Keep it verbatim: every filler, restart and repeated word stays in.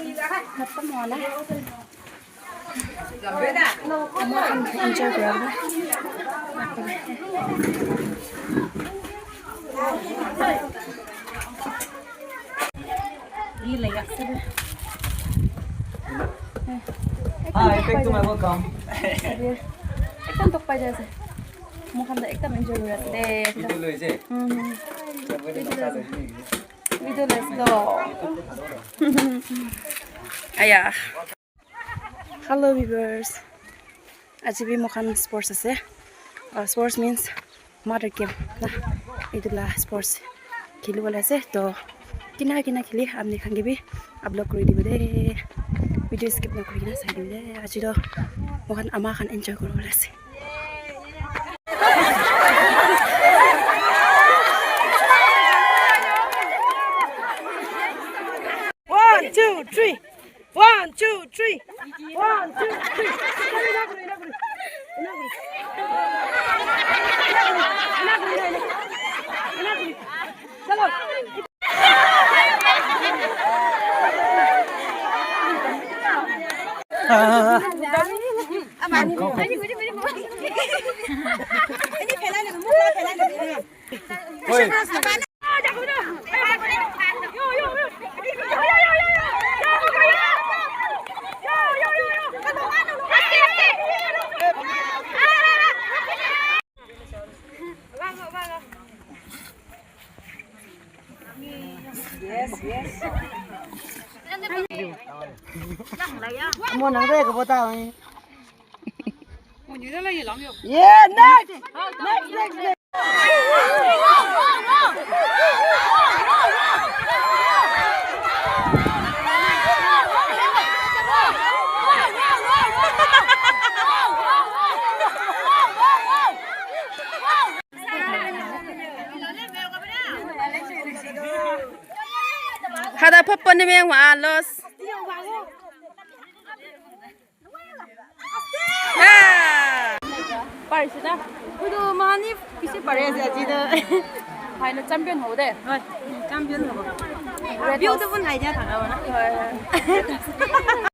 Khatam hua na. Ama khan enjoy kura na. Hi, back to my welcome. Ekdam tok pai jai ase. Moikhan toh ekdam enjoy kuri ase de. Video loi ase. Hmm. Video loi ase toh. Aya. Hello viewers. Aji bi moikhan sports ase. Uh, sports means mother game na. Etu la sports kheli bole ase. To kina kina kheli apni khan ke bi upload kuri dibo de. Video skip na kuri kena sai dibo de. Aji to moikhan ama khan enjoy kuri bole ase. One, two, three. One, two, three. One, two, three. Chalo. Yes, yes. Mo nang re ko bota. Yeah, next. Next, next, next. Hada papa ni meng wa los. Parise na. Udu mani pise pare ase aji na. Final champion hobo de. Hoi, champion hobo. Beautiful idea thaka na. Hoi, hoi.